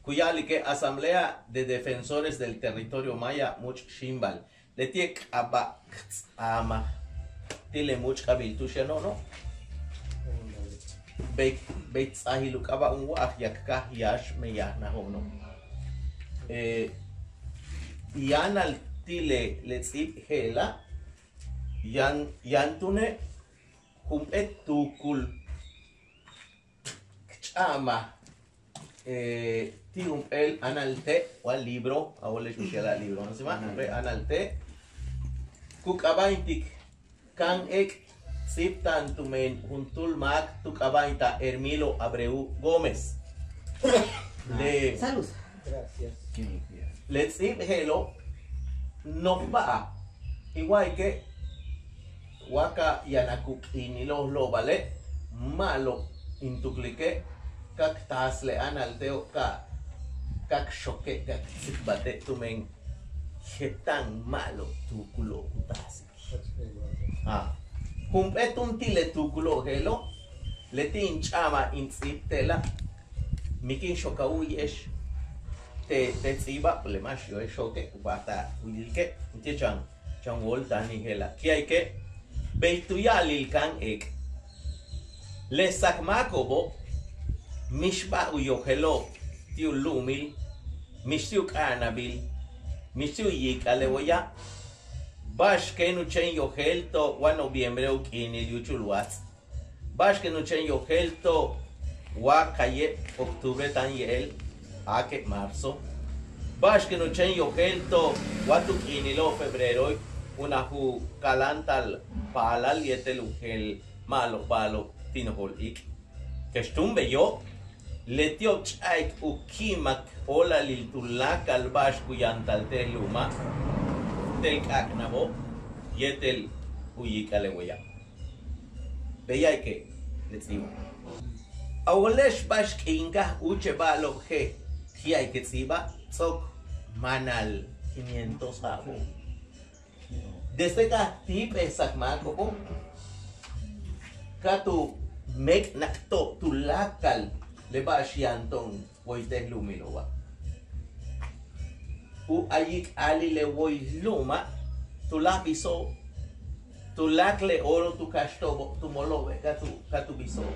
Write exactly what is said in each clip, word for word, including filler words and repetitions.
Ku ya'alike' Asamblea de Defensores del Territorio Maya, much' xíimbal. Leti'e' k'aaba' k ts'aamaj ti' le much'kabil tu'ux yano'ono'. Bey bey ts'aajil u k'aaba' un wa'aj yak kaj yáax meyajnajo'ono'. Yáanal ti' le le ts'íib je'ela', yaan yaan túune' jump'éel tuukul k ch'a'amaj ti' jump'éel áanal te' wa libro, a wóole'ex bix ya'ala'al libro, ¿sí ma'? Jump'éel áanal te' ku k'aaba'intik Kan Ek', ts'íibta'an tumen juntúul máak tu k'aaba'intaj Hermilo Abreu Gómez. Le le ts'íib je'elo' nojba'aj in wa'alike' wa ka yanak u k'iinilo'ob lóobale' ma'alob in tuklike' ka k taas le áanal te'o' ka ka k xoke' ka k tsikbalte' tumen jeta'an ma'alob tuukulo'ob ku taasik. Jump'éel túun ti' le tuukulo'ob je'elo' leti' in ch'a'amaj in ts'íib te'ela'. Míin kin xok a wu'uye'ex te te ts'íiba' le máax yojel xoke' ku páajtal a wilike' ti' chan chan wóolta'anil je'ela' ku ya'alike'. Bey tu ya'alil Kan Ek', le sak máako'obo' mixba'al u yojelo'ob ti' u lu'umil, mix ti' u k'a'ana'abil, mix ti' u yiik'al le weya'. Ba'ax kéen u chéen yojéelto'ob wa noviembre u k'iinil yúuchul wats'? Ba'ax kéen u chéen yojéelto'ob wa kayeb octubre táan ye'el áake' marzo? Ba'ax kéen u chéen yojéelto'ob wa tu k'iinilo'ob febrero unaj u kaláanta'al paalal yéetel u jeel ma'alob ba'alo'ob ti' nojol iik'? Kex túun beyo' leti'ob ch'a'ik u ki'imak óolalil tuláakal ba'ax ku yantal te' lu'uma' te' k'áak'nabo' yéetel u yiik'al le weya'. Bey ya'alike' le ts'íiba'. A wóole'ex ba'ax k'iin ka úuche' ba'alo'ob je' ti' ya'alike' ts'íiba' ts'o'ok máanal quinientos ja'abo'ob. Desde ka tíip'e' sak máako'obo' ka tu méek'nakto'ob tuláakal le ba'ax yaan to'on woy te' lu'umilo'oba'. U a yiik'alil le woy lu'uma' tuláak biso'ob, tuláakal le oro tu kaxto'obo' tu molo'obe' ka tu ka tu biso'ob.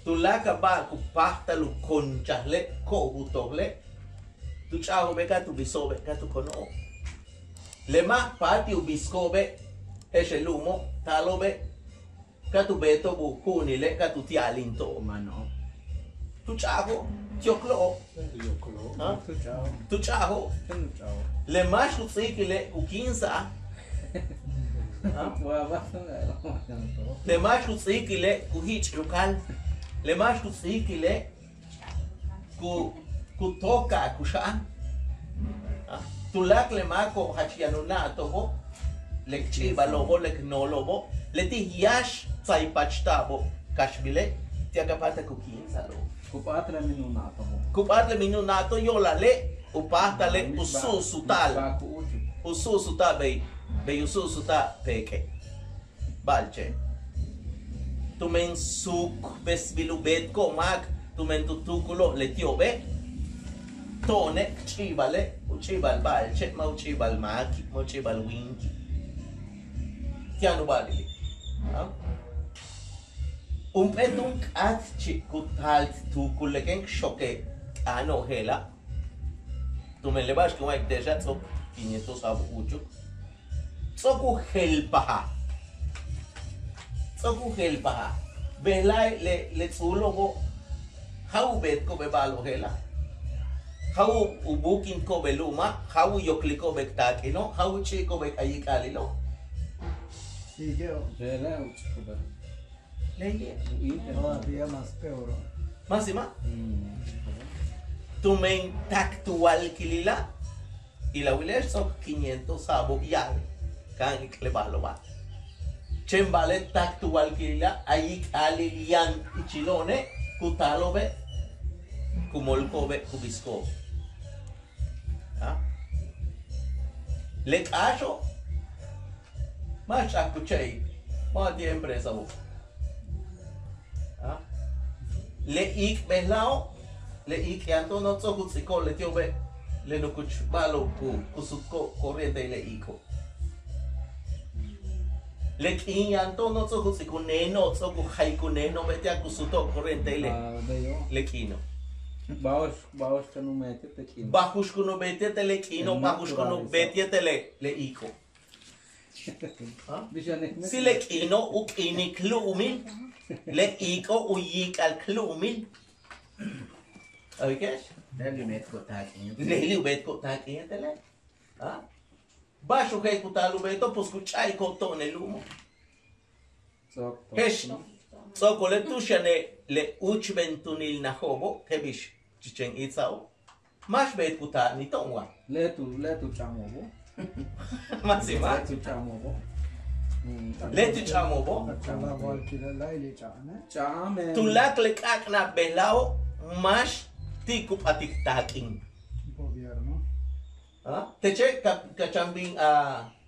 Tuláakal ba'al ku páajtal u konchajle' ko'oj u tojole' tu ch'a'ajo'obe' ka tu biso'obe' ka tu kono'ob. Le ma' páat ti' u bisiko'obe' je'ex le lu'umo' taalo'obe' ka tu beeto'ob u ju'unile' ka tu ti'alinto'ob. Mano'ob. Tu ch'a'ajo'ob, tu yokolo'ob. Tu ch'a'ajo'ob. Le máax ku ts'íikile' ku kíinsa'al. Le máax ku ts'íikile' ku jich'il u kaal. Le máax ku ts'íikile' ku ku tóoka'al kuxa'an. Tuláakal le máako'ob jach yaan u na'ato'obo', le k ch'i'ibalo'obo', le k noolo'obo', leti' yáax tsaypachta'abo' kaxbile' ti'al ka páatal ku kíinsa'alo'ob. Ku p'áatal le min u na'ato'obo'. Ku p'áatal le min u na'ato'ob yo'olale' u páajtale' u su'usuta'al. U su'usuta'al bey bey u su'usuta'al peek'e'. Ba'alche' tumen suukbesbil u beetiko'ob máak tumen tu tuukulo'ob leti'obe'. To'one' k ch'i'ibale' u ch'i'ibal ba'alche' ma' u ch'i'ibal máaki' ma' u ch'i'ibal wíiniki'. Ti'an u ba'alili'. Jump'éel túun k'áatchi' ku taal t tuukul le kéen k xoke' t'aano'ob je'ela'. Tumen le ba'ax kin wa'alik te'exa' ts'o'ok quinientos ja'abo'ob úuchuk. Ts'o'ok u jelpajal. Ts'o'ok u jelpajal. Bejla'e' le le ts'uulo'obo' ja'ab u beetiko'ob le ba'alo'ob je'ela'. Ja'ab u buukintiko'ob le lu'uma', ja'ab u yokliko'ob le k taak'ino', ja'ab u ch'i'iko'ob le k ayik'alilo'. Sigue. Je'ela' u ch'i'iko'ob. Todavía más peor. Más y más. Tumen tak tu walkilila'. Ilawile'ex ts'o'ok quinientos ja'abo'ob ya'ab kan ik' le ba'alo'oba'. Chéen ba'ale' tak tu walkilila' a yik'alil yaan ichilo'one' ku taalo'obe', ku molko'obe', ku bisiko'ob. Le k'áaxo' máax ch'a'aj ku che'ik ma' ti' empresao'. Le iik' bejla'o' Le iik' yaan to'ono' ts'o'ok u ts'iko'ob leti'obe', le nukuch ba'alo'ob ku ku sutko'ob corriente le iik'o'. Le k'iin yaan to'ono' ts'o'ok u ts'ik u neeno'ob, ts'o'ok u jayik u neeno'obe' ti'al ku suto'ob corriente le k'iino'. Ba'ax ba'ax ku nu beeti' te k'iino', ba'ax ku nu beeti' te le k'iino', ba'ax ku nu beeti' te le iik'o'. Si le k'iino' u k'iinik lu'umil, le iik'o' u yiik'al lu'umil. Leli' u beetko'ob taak'in yéetele'. Ba'ax u je'el ku taal u beeto'ob, pues ku ch'a'iko'ob to'on le lu'umo'. Je'ex ts'o'okole' tu'ux yane' le úuchben tuunil najo'obo', je'el bix chichen iitsa'o', máax beet ku taal ni to'on wa. Le tu le tu ch'a'amo'obo'. Máax si ma' le tu ch'a'amo'obo'. Tuláakal le k'áak'nab bejla'o' máax ti' ku p'atik taak'in. Teche' ka ka chan bin a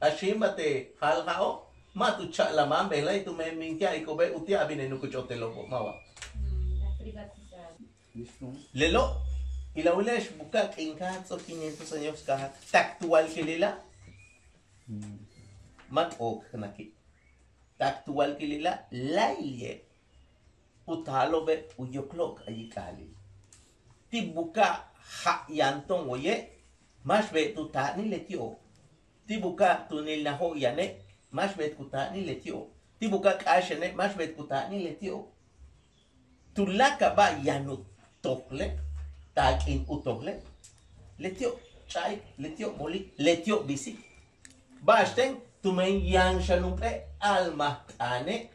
a xíimbal te' jaal ja'o', ma' tu cha'laj máan bejla'e' tumen bin ti'al iiko'obe' uti'al a bin le nukuch hotelo'obo', ma' wa. Lelo' ilawile' buka'aj k'iin kaaj ts'o'ok quinientos años kaaj tak tu walkilila'. Ma' k'ook naki'. Tak tu walkilila' láayli'e' u taalo'obe' u yoklo'ob k'ayik'alil. Ti' buka'aj ja' yaan to'on woye' máax beet u taanil leti'ob. Ti' buka'aj tuunil najo' yane' máax beet ku taanil leti'ob. Ti' buka'aj k'áax yane' máax beet ku taanil leti'ob. Tuláakal ba'al yaan u tojle', taak'in u tojle', leti'ob ch'a'ik, leti'ob molik, leti'ob bisik. Ba'axten tumen yaan xan jump'éel a'almajt'aane'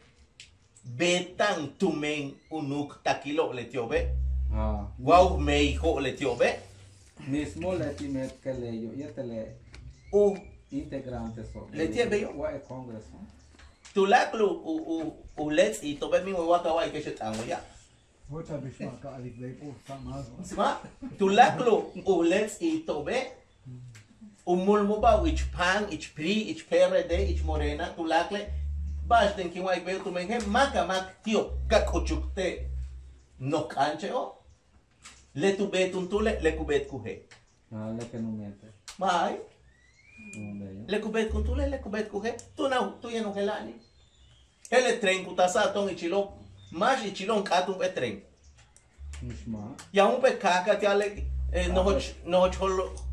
beeta'an tumen u nuuktakilo'ob leti'obe'. Wa u meyajo'ob leti'obe'. Mismo leti' meet ke le yo' yéetel le u integranteso' leti'e' beyo'. Wa e congreso. Tuláakal u u u lets'ito'obe' míin way wa ka wa'ayike'ex le t'aan waya'. Si ma', tuláakal u lets'ito'obe', u mulmuba'ob ich PAN, ich PRI, ich PRD, ich Morena, tuláakale', ba'axten kin wa'ayik beyo' tumen je'el máax ka máak ti'ob ka k'uchuk te' noj k'áanche'o'. Le tu beet juntúule' le ku beet ku je'. Máay. Le ku beet juntúule' le ku beet ku je'. Túun a tu yaan u jela'anil. Je'el le tren ku taasa'al to'on ichilo'on. Máax ichilo'on k'áat jump'éel tren. Yaan jump'éel kaaj ka ti'al le nojoch nojoch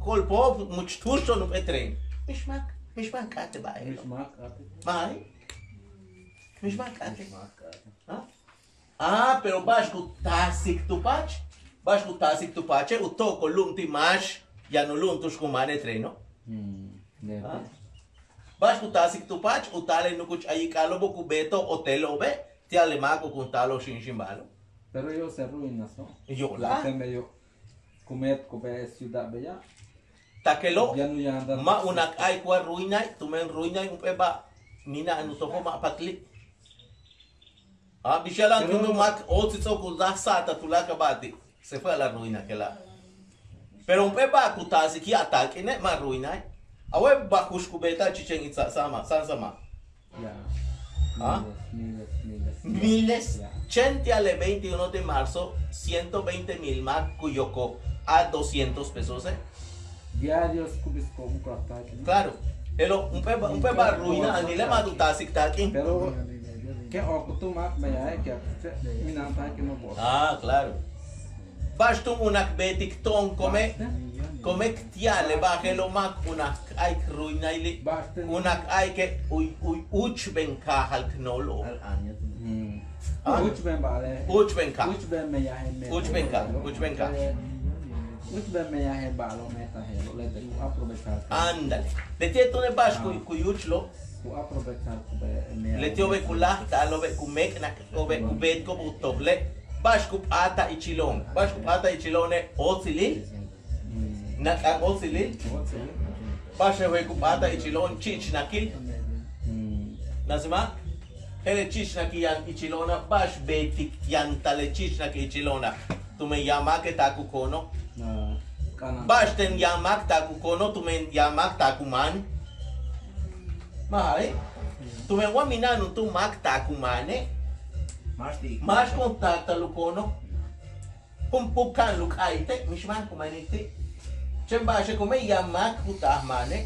ko'olpo'ob much tu'ux to'on jump'éel tren. Mix máak, mix máak k'áate' ba'al je'elo'. Máay. Mix máak k'áate'. Ah, pero ba'ax ku taasik tu paach, ba'ax ku taasik tu paache' u to'okol lu'um ti' máax yaan u lu'um tu'ux ku máan le treno'. Ba'ax ku taasik tu paach, u taal le nukuch ayik'alo'obo' ku beeto'ob hotelo'obe' ti'al le máako'ob kun taalo'ob xíinxin ba'alo'. Pero yo'osal ruinaso'. Yo'olal. Ku meet ku beet ciudad beya'. Taakelo' ma' unak a'alik wa ruinai', tumen ruinai' jump'éel ba'al mina'an u tojo' ma' paatli'. Ah, bix ya'ala'an túun u máak óotsil ts'o'ok u láaj sa'atal tuláakal ba'al ti', se fue a la ruina je'ela'. Pero jump'éel ba'al ku taasik ya'ab taak'ine' ma' ruinai'. A wéet ba'ax ku beeta'al chichen iitsa' sáansa ma'. Miles, chéen ti'al le veintiuno de marzo ciento veinte mil máak ku yokol a doscientos pesose'. Claro. Je'elo' jump'éel ba'al ruina'anile' ma' tu taasik taak'in. Ah, claro. Ba'ax túun unak beetik to'on kome kome k ti'al le ba'al je'elo' ma' k unak a'alik ruinaili'. Unak a'alike' u úuchben kaajal k noolo'ob. Úuchben ba'ale'. Úuchben kaaj. Úuchben kaaj. Úuchben kaaj. Ándale. Leti'e' túune' ba'ax ku yúuchlo'. Leti'obe' ku láajta'alo'obe' ku méek'nak'obe' ku beetiko'ob u tojle'. Ba'ax ku p'áatal ichilo'on. Ba'ax ku p'áatal ichilo'one', óotsilil. Nak'an óotsilil. Ba'ax je'el ku p'áatal ichilo'on, chi'ichnakil. Nacima', je'el le chi'ichnakil yaan ichilo'ona', ba'ax beetik yantal le chi'ichnakil ichilo'ona'. Tumen yaan máake' taak u ko'ono'. Ba'axten yaan máak taak u ko'ono', tumen yaan máak taak u máan. Ma' ja'e'. Tumen wa mina'an juntúul máak taak u máane', máax kun taaktal u ko'ono'. Jump'úul ka'an u k'a'ayte' mix máan ku manik ti'. Chéen ba'axe' ku meent yaan máak ku taal máane',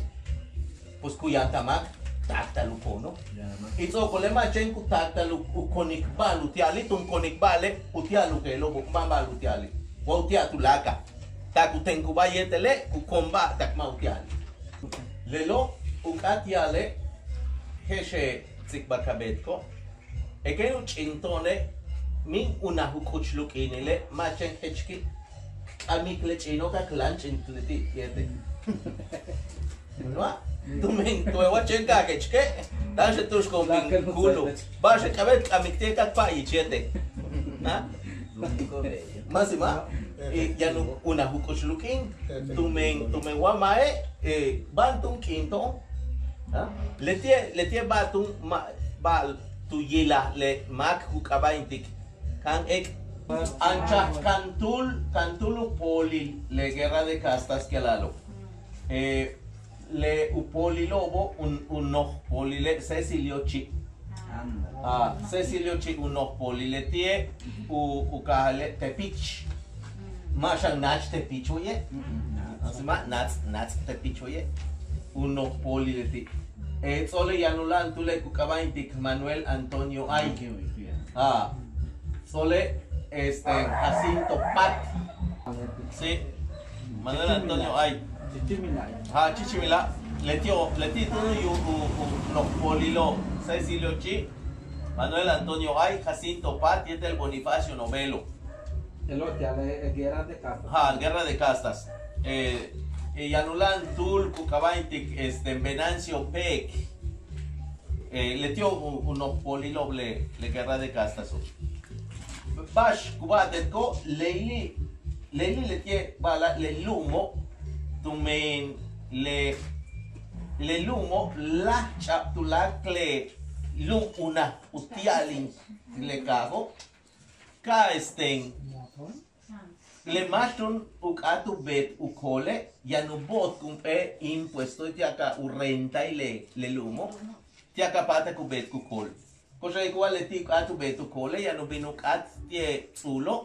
pues ku yantal máak táaktal u kono'. Y ts'o'okole' ma' chéen ku táaktal u konik ba'al u ti'ali', tun konik ba'ale' u ti'al u jeelo'obo' ma' ba'al u ti'ali'. Wa u ti'al tuláakal. Tak u tenkubáa yéetele' ku koonbáa tak ma' u ti'ali'. Lelo' u k'áat ya'ale' je'ex e tsikbal ka beetiko'. Kéen u ch'into'one' míin unaj u k'uchul u k'iinile' ma' chéen k jechki'. K k'amik le ch'ino' ka k láanch'int leti' yéetel. Tumen tumen wa chéen ka k jechke' táanxel tu'ux ko'on bin ku'ulo'. Ba'axe' k'a'abéet k k'amik ti'e' ka k pa'ayich yéetel. Máasima' yaan unaj u k'uchul u k'iin. Tumen tumen wa ma'e' ba'al túun k'iin to'on. Leti'e' leti'e' ba'al túun ma' ba'al tu yilaj le máak ku k'aaba'intik Kan ek' anchaj kan túul kan túul u poolil le guerra de castas que lalo'. Le u poolilo'obo' u noj poolile' Cecilio Chi'. Cecilio Chi' u noj poolile' ti'e' u kaajale' Tepich. Ma' xan naach Tepich waye'. Ma' naats naats Tepich waye'. U noj poolile' ti'. Ts'o'ole' yaan u láak' túule' ku k'aaba'intik Manuel Antonio Ay. Ts'o'ole' este Jacinto Pat. Sí. Manuel Antonio Ay. Chichimila'. Leti'o' leti' túun u noj poolilo' Cecilio Chi', Manuel Antonio Ay, Jacinto Pat yéetel Bonifacio Novelo. Guerra de castas. Yaan u láak' túul ku k'aaba'intik este Venancio Peek. Leti'o' u noj poolilo'ob le guerra de castaso'. Ba'ax ku ba'ate'etiko' leyli' leyli' leti'e' ba'ala' le lu'umo'. Tumen le le lu'umo' láaj ch'a'ab tuláakal le lu'um unaj u ti'alin le kaajo'. Ka este le máax túun u k'áat u beet u koole' yaan u bo'otik jump'éel impuesto ti'al ka u rentay le le lu'umo'. Ti'al ka páatak u beetik u kool. Ko'ox a'alik wa leti' u k'áat u beet u koole' yaan u bin u k'áat ti'e' ts'uulo'.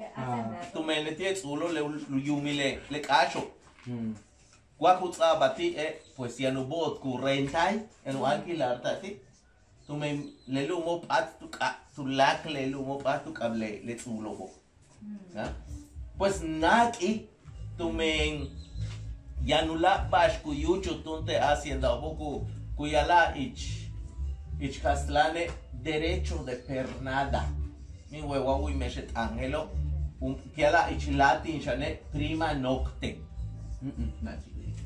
Tumen leti'e' ts'uulo' le u yuumil le k'áaxo'. Wa ku ts'a'abal ti'e' pues yaan u bo'otik u rentay, yaan u alquilarta'al ti'. Tumen le lu'umo' p'áat tu k'ab tuláakal le lu'umo' p'áat tu k'ab le ts'uulo'obo'. Pues náak'il tumen yaan u láak' ba'ax ku yúuchul túun te' haciendao'obo' ku ku ya'ala'al ich ich kastlane' derecho de pernada. Míin wa a wu'uye'ex le t'aan je'elo' ku ya'ala'al ich latín xane' prima nocte.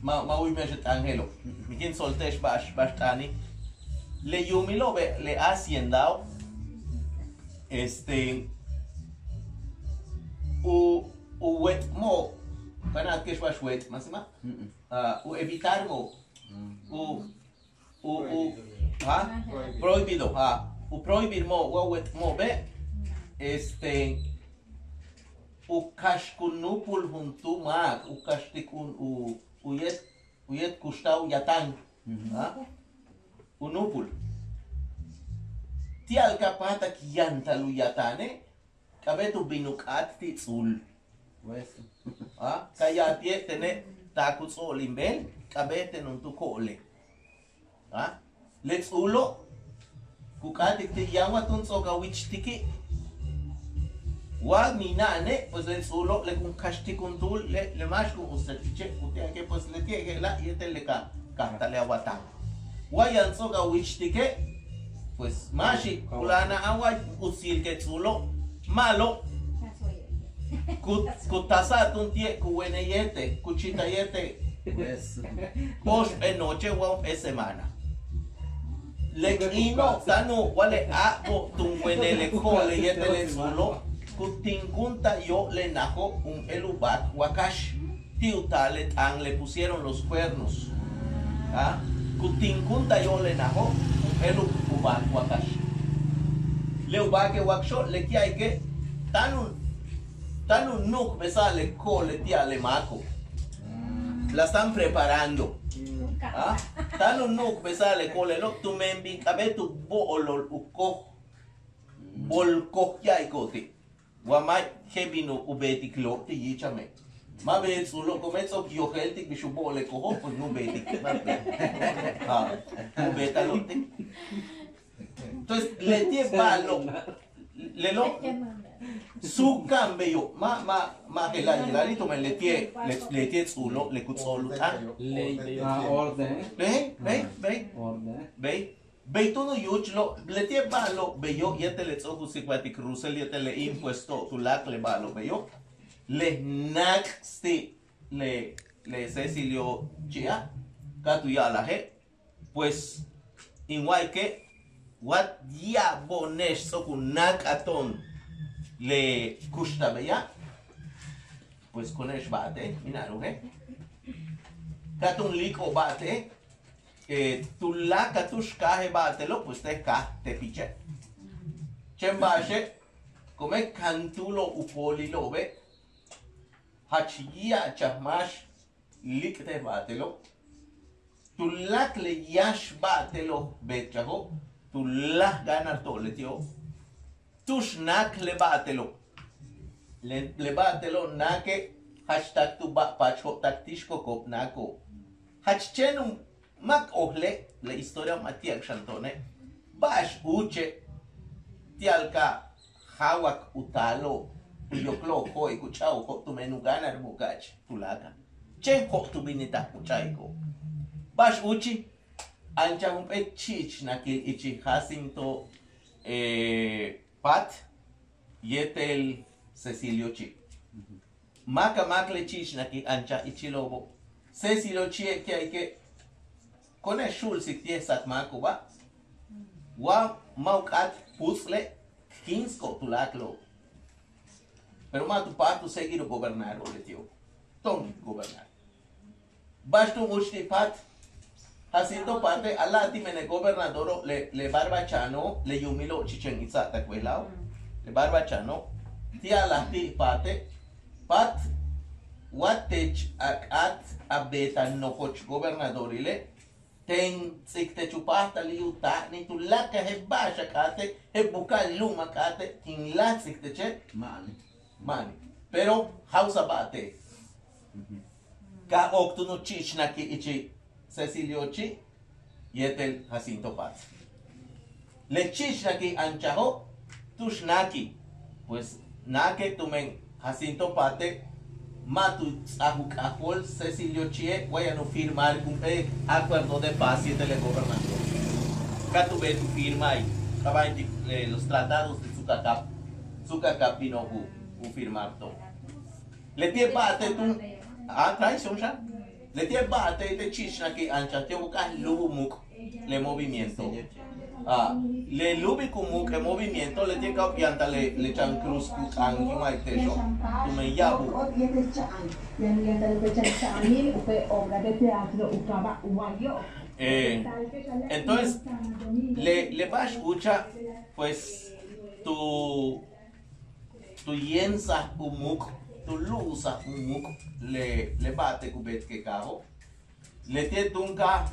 Ma' ma' a wu'uye'ex le t'aan je'elo'. Míin kin tsolte'ex ba'ax ba'ax t'aani'. Le yuumilo'obe' le haciendao' este u u wéet'mo'. Ka na'ate'ex ba'ax wéet'mo' máasima'. U evitarmo'. U u u prohibido. U prohibirmo' wa wéet'mo'obe' este u kaxtik u núupul juntúul máak, u kaxtik u u yéet u yéet kuxtal u yatan. U núupul. Ti'al ka páatak yantal u yatane' k'a'abéet u bin u k'áat ti' ts'uul. Ka ya'al ti'e' tene' taak u ts'o'ol in beel k'a'abéet ten juntúul ko'olel. Le ts'uulo' ku k'áatik ti' yaan wa túun ts'o'ok a wichtiki'. Wa mina'ane' pues le ts'uulo' le kun kaxtik juntúul le le máax kun utsetiche' ku ti'alike' pues leti'e' je'ela' yéetel le ka kajtale' a watan. Wa yaan ts'o'ok a wichtike' pues máaxi' ku láaj a wa utsil ke ts'uulo' ma'alob. Ku ku taasa'al túun ti'e' ku wenel yéetel ku chi'ita'al yéetel óoxp'éel noche wa jump'éel semana. Le k'iino' táan u wa'al le a'abo' tun wenel le ko'olel yéetel le ts'uulo' ku tinkunta'al yóok'ol le najo' jump'éel u báak wakax ti' u taal le t'aan le pusieron los cuernos. Ku tinkunta'al yóok'ol le najo' jump'éel u báak wakax. Le u báake' wakaxo' le ku ya'alike' táan u táan u nu'ukbesa'al le ko'olel ti'al le máako'. La están preparando. Táan u nu'ukbesa'al le ko'olelo' tumen bin k'a'abéet u bo'olol u koj. Bol koj ku ya'aliko'ob ti'. wa ma' je'el bin u beetik lo' ti' yíichame'. Ma' beey ts'uulo', como ts'o'ok k yojéeltik bix u bo'ol le kojo', pues mu beetik, ma' beey. Mu beetaj lo' ti'. Entonces leti'e' ba'alo', lelo' suuka'an beyo', ma' ma' ma' je'ela' yila'ali' tumen leti'e' leti'e' ts'uulo' le ku ts'o'ol u t'aan. Ley beyo'. Bey bey bey bey bey túun u yúuchlo'. Leti'e' ba'alo' beyo' yéetel le ts'o'ok u tsikbaltik rusel yéetel le impuesto, tuláakal le ba'alo' beyo', le náak'as ti' le le Cecilio Chi'a', ka tu ya'alaje', pues in wa'ayike' wa ya'abo'one'ex ts'o'ok u náak'aj to'on le kuxtal beya', pues ko'one'ex ba'ate'e', mina'an uje', ka túun líik'o'ob ba'ate'e'. Tuláakal tu'ux kaaje' ba'atelo' pues te' kaaj tepiche'. Chéen ba'axe' como kantúulo'ob u poolilo'obe' jach ya'achaj máax líik'tej ba'atelo'. Tuláakal le yáax ba'atelo' beetchajo', tuláakal ganarto'ob leti'o', tu'ux náak le ba'atelo'. Le ba'atelo' náake' jach tak tu ba'pacho'ob tak ti'ix kokob náako'ob. Jach chéen u ma' k ojele' le historia ma' ti'al xan to'one'. Ba'ax úuche' ti'al ka ja'awak u taalo'ob u yoklo'ob jo'ik u ch'a'iko'ob tumen u ganar buka'ach tuláakal. Chéen jo'ot u bin u ch'a'iko'ob. Ba'ax úuchi', anchaj jump'éel chi'ichnakil ichil Jacinto Paz yéetel Cecilio Chi'. Máakalmáak le chi'ichnakil anchaj ichilo'obo'. Cecilio Chi'e' ku ya'alike' ko'one'ex xu'ulsik ti'e' sak máako'oba'. Wa ma' u k'áat puutz'le' k kíinsko'ob tuláakalo'ob. Pero ma' tu páajtal u seguir u gobernaro'ob leti'o'ob. To'on k gobernar. Ba'ax túun úuch ti' Paz. Jacinto Pazte' a'ala'al ti' men le gobernadoro' le le barbachano' le yuumilo'ob chichan itsa'atak bejla'o'. Le barbachano' ti' a'ala'al ti' Pazte', Paz, wa teech a k'áat a beetaj nojoch gobernadorile', teen ts'ik teech u páajtalil u ta'anil tuláakal je'el ba'ax a k'áate', je'el buka'aj lu'um a k'áate', kin láaj ts'ik teche'. Ma'ani'. Ma'ani'. Pero ja'awsa'ab ba'ate'e'. Ka ok túun u chi'ichnakil ichil Cecilio Chi' yéetel Jacinto Paz. Le chi'ichnakil anchajo' tu'ux náakil. Pues náake' tumen Jacinto Pazte' ma' tu ts'aj u k'ajóol Cecilio Chi'e' wa yaan u firmar jump'éel acuerdo de paz yéetel le gobernador. Ka tu beet u firma'il, k'aaba'tik le los tratados de Tzucacab. Tzucacab bino'ob u firmar to'on. Leti'e' ba'ate' túun a traición xan. Leti'e' ba'ate' te' chi'ichnakil anchaj ti'obo' ka lúub u muuk' le movimiento. Le lúubik u muuk' le movimiento leti'e' ka yantal le chan cruz ku t'aan kin wa'alik te'exo'. Tumen ya'ab u Entonces le le ba'ax úucha' pues tu tu yéemsaj u muuk', tu lu'usaj u muuk' le le ba'ate' ku beetike' kaajo'. Leti'e' túun ka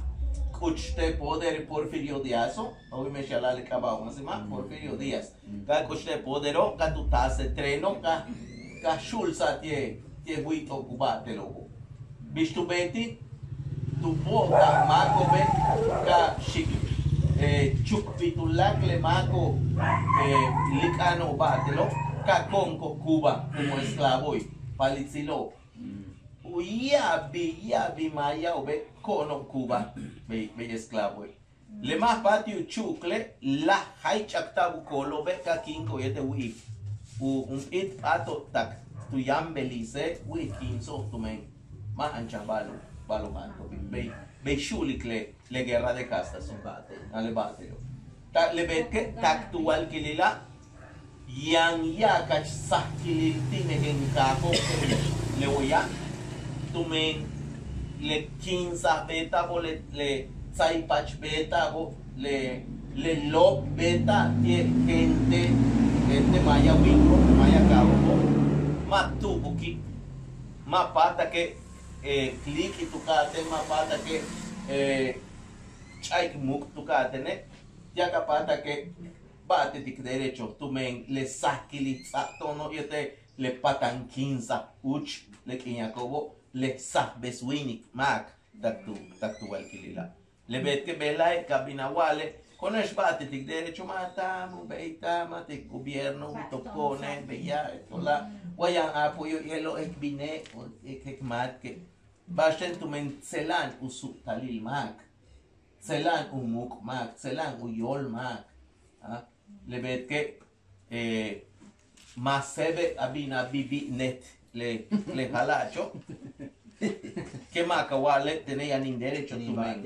k'uch te' poder Porfirio Díazo', a wíime'ex ya'ala'al le k'aaba'o' ma' si ma' Porfirio Díaz. Ka k'uch te' podero' ka tu taas le treno' ka ka xu'ulsa'al ti'e' ti'e' wi'ito'ob u ba'atelo'obo'. Bix tu beetik tu bo'otaj máako'obe' ka xi'ik chukbil tuláakal le máako'ob líik'ano'ob ba'atelo'ob ka ko'onko'ob Cuba como esclavoil, palitsilo'ob. U ya'abil ya'abil mayao'obe' ko'ono'ob Cuba bey bey esclavoil. Le ma' paati' u chu'ukle' láaj jaych'akta'ab u koolo'obe' ka kíinko'ob yéetel wi'ij u jump'íit p'áato'ob tak tu yáam Belize wi'ij kíinso'ob tumen ma' anchaj ba'alo'ob ba'alo'ob p'áato'ob bey bey xu'ulik le le guerra de castas. Le ba'ate'elo' tak le beetike' tak tu walkilila' yaan ya'abkach sajkilil ti' mejen kaajo' le weya' tumen le kinsaj beeta'abo' le le tsaypach beeta'abo' le le loob beeta'ab ti'e' gente gente maya wi'iko' maya kaajo'obo' ma' tu'ubukil ma' páatake' k líik'il tu ka'atéen ma' páatake' k ch'a'ik muuk' tu ka'atéene' ti'al ka páatake' ba'ate'etik derecho tumen le sajkilil ts'a'ab to'ono' yéetel le patankinsaj úuch le k'iin yako'obo', le sajbes wíinik máak tak tu tak tu walkilila'. Le beetike' bejla'e' ka bin a wa'ale' ko'one'ex ba'ate'etik derecho, ma' táan u béeytal, ma' ti' gobierno u topko'one' beya', to'ola' wa yaan apoyo, je'elo' k bine', k máatke'. Ba'axten tumen tsela'an u su'talil máak, tsela'an u muuk' máak, tsela'an u yóol máak. Le beetike' ma' séebe' a bin a bibi' net le le jala'acho', que ma' ka wa'ale' tene' yaan in derecho tumen.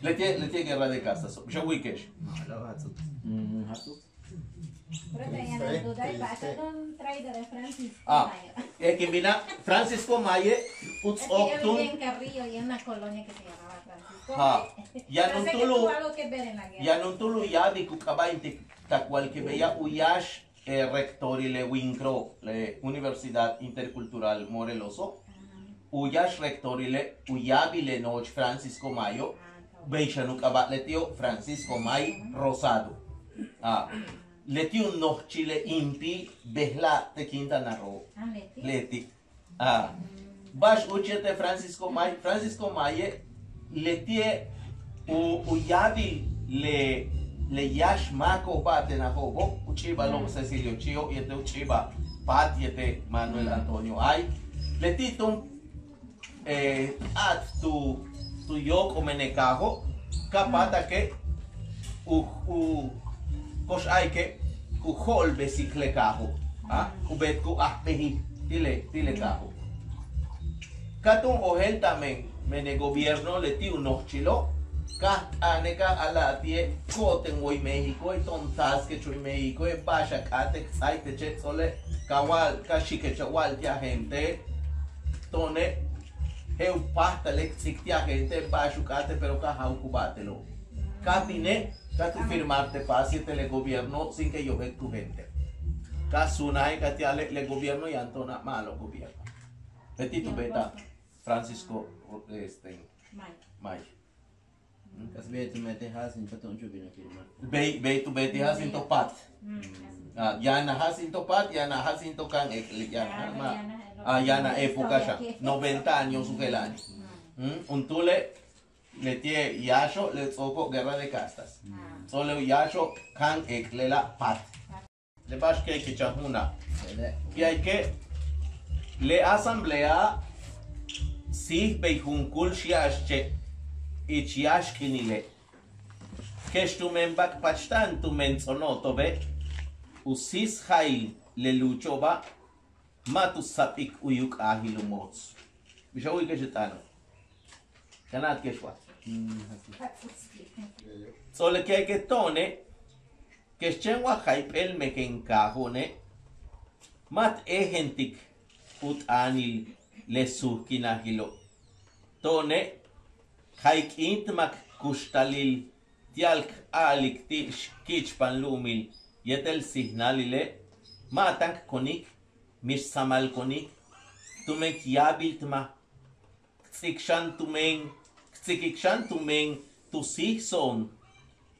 Leti'e' leti'e' guerra de castas, bix a wi'ike'ex. Kin bina' Francisco Maye u ts'ook tun. Yaan juntúul u yaan juntúul u yaabil ku k'aaba'intik tak walkil beya', u yáax rectorile winkro' le Universidad Intercultural Moreloso', u yáax rectorile' u yaabil le nojoch Francisco Mayo', bey xan u k'aaba' leti'o' Francisco May Rosado. Leti' u nojchil le inpi' bejla'a' te' quintanaroo'. Leti' ba'ax úuch yéetel Francisco May, Francisco Maye' leti'e' u yaabil le le yáax máako'ob ba'ate'najo'obo', u ch'i'ibalo'ob Cecilio Chio' yéetel u ch'i'ibal Pat yéetel Manuel Antonio Ay. Leti' tun p'áat tu tu yóok'ol mene' kaajo', ka páatake' u u ko'ox a'alike' ku jo'olbesik le kaajo', ku beetik u ajbejil ti' le ti' le kaajo'. Ka tun ojéelta'ab men mene' gobierno leti' u nojchilo', ka t'aane' ka a'ala'al ti'e' ko'oten way Méxicoe' to'on taaskecho' way Méxicoe', ba'ax a k'áate' k ts'áaik teche' ts'o'ole', ka wa'al ka xi'ikech a wa'al ti' a gentee', to'one' je'el u páajtale' k ts'áaik ti' a gentee' ba'ax u k'áate', pero ka ja'awak u ba'atelo'. Ka bine' ka tu firmar te' paz yéetel le gobierno sin que yojéelt tu gente. Ka suunaje' ka ti'ale' le gobierno yaan to'on a ma'alob gobierno. Leti' tu beetaj Francisco este May. Bey bey tu beetij Jacinto Pat. Yaan a Jacinto Pat, yaan a Jacinto Can Ek'le', yaan a ma' yaan a época xan noventa años u jela'an. Juntúule' leti'e' yáaxo' le ts'o'oko' guerra de castas. Ts'o'ole' u yáaxo' Can Ek'le' la' Pat. Le ba'ax k'e'ike' chan ju'una'. Ya'alike' le asamblea síij bey junkúul xya'axche' ich yáax k'iinile'. Kex tumen bak'pachta'an tumen ts'ono'oto'obe' u síis ja'il le luucho'oba' ma' tu sap'ik u yuk'ajil u moots. Bix a wu'uyike'ex le t'aano'. Ka na'atke'ex wa ts'o'ole' k'e'ike' to'one' kex chéen wa jayp'éel mejen kaajo'one' ma' t éejentik u t'aanil le suujkinajilo'. To'one' jayki'int ma' k kuxtalil ti'al k a'alik ti' xki'ichpan lu'umil yéetel síijnalile' ma' táan k konik, mix samal konik tumen k yaabiltmaj. K ts'ik xan tumen k tsikik xan tumen tu síijso'on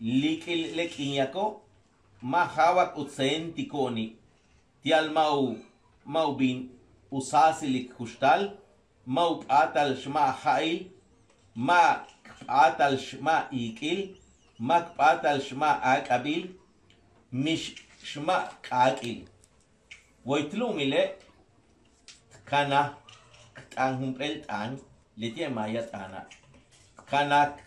líik'il le k'iin yako' ma' ja'awak u tséentiko'oni'. Ti'al ma' u ma' u bin u sáasil k kuxtal, ma' u p'áatal xma' ja'il, ma' k p'áatal xma' iik'il, ma' k p'áatal xma' áak'abil, mix xma' k'áak'il. Way t lu'umile' t kanaj k t'aan jump'éel t'aan leti'e' maaya t'aana'. T kanaj k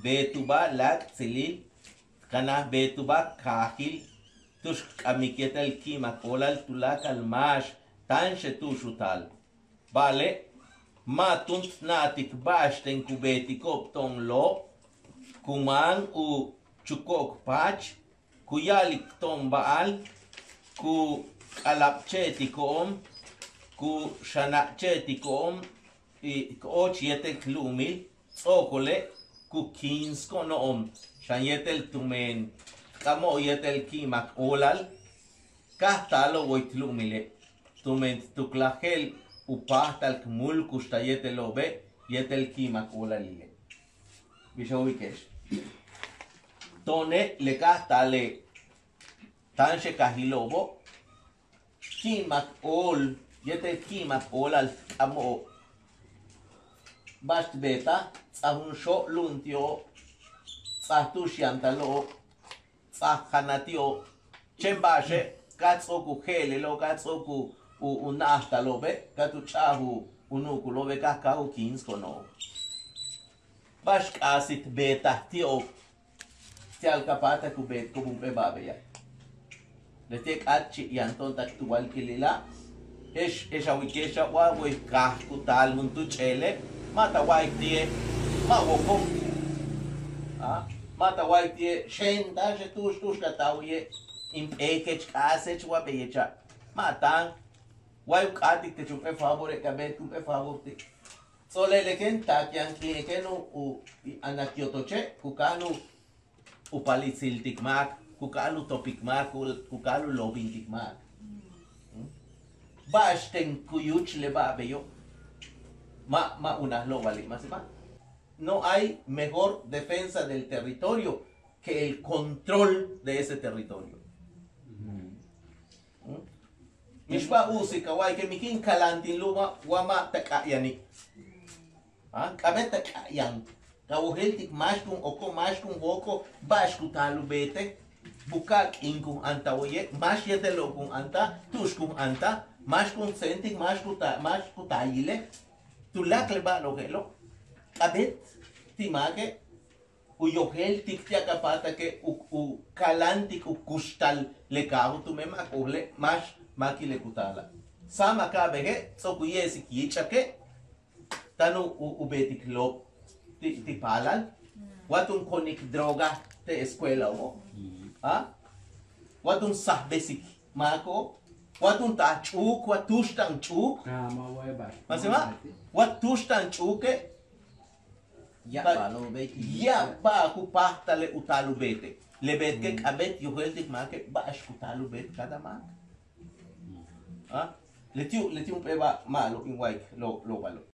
beetubáa láak'tsilil, t kanaj k beetubáa kaajil tu'ux k k'amik yéetel ki'imak óolal tuláakal máax táanxel tu'ux u taal. Ba'ale' ma' túun t na'atik ba'axten ku beetiko'ob to'on loob, ku máan u chuko'ok paach, ku ya'alik to'on ba'al, ku k'alabche'etiko'on, ku xanakche'etiko'on, k ooch yéetel k lu'umil, ts'o'okole' ku kíinsko'ono'on xan yéetel tumen t k'amo'ob yéetel ki'imak óolal. Ka j taalo'ob way t lu'umile' tumen t tuklaj je'el u páajtal k múul kuxtal yéetelo'obe' yéetel ki'imak óolalile'. Bix a wu'uyike'ex. To'one' le ka'aj taal le táanxel kaajilo'obo', ki'imak óol yéetel ki'imak óolal t k'amo'ob. Ba'ax t beetaj, ts'aj jun xóo' lu'um ti'ob, ts'aj tu'ux yantalo'ob, ts'aj janal ti'ob. Chéen ba'axe' ka ts'o'ok u je'elelo'ob, ka ts'o'ok u, u na'ajtalo'obe', ka tu ch'a'aj u nu'ukulo'obe' ka j káaj u kíinsko'ono'ob. Ba'ax k'aasil t beetaj ti'ob ti'al ka páatak u beetiko'ob jump'éel ba'al beya'. Leti'e' k'áatchi' yaan to'on tak tu walkilila'. Je'ex je'ex a wi'ike'exa' wa way kaaj ku taal juntúul ch'eele', ma' ta wa'alik ti'e' ma' wokol. Ma' ta wa'alik ti'e' xeen táanxel tu'ux tu'ux ka taal waye'. In p'eekech k'aasech wa beyecha', ma' táan. Way u k'áatik tech jump'éel favore' ka beetik jump'éel favor ti'. Ts'o'ole' le kéen taak yaan k'iine' kéen u u anak yotoche' ku káajal u palitsiltik máak, ku káajal u topik máak, ku káajal u loobintik máak. Ba'axten ku yúuch le ba'al beyo'. Ma' ma' unaj lo'obali', ma' si ma'. No hay mejor defensa del territorio que el control de ese territorio. Mixba'al u'usik ka wa'alike' mi kin kaláant in lu'uma' wa ma' ta k'a'ayani'. K'a'abéet ta k'a'ayan, ka wojéeltik máax kun ooko', máax kun jooko', ba'ax ku taal u beete'. Buka'aj k'iin kun antal waye', máax yéetelo'ob kun antal, tu'ux kun antal, máax kun tséentik, máax ku ta máax ku taal yile'. Tuláakal le ba'alo'ob je'elo'. K'a'abéet ti' máake' u yojéeltik ti'al ka páatake' u u kaláantik u kuxtal le kaajo' tumen ma' k ojele' máax máakile' ku taala'. Sáamaka'abeje' ts'o'ok u ye'esik yíich'ake' táan u u beetik loob ti' ti' paalal. Wa tun konik droga te' escuelao'obo', wa tun sajbesik máako'ob, wa tun taal ch'uuk wa tuxta'an ch'uuk. Ma' si ma', wa tuxta'an ch'uuke'. Ya'ab ba'al ku páajtale' u taal u beete'. Le beetike' k'a'abéet yojéeltik máake' ba'ax ku taal u beet cada máak. Leti' leti' jump'éel ba'al ma'alob in wa'alik lo'obalo'.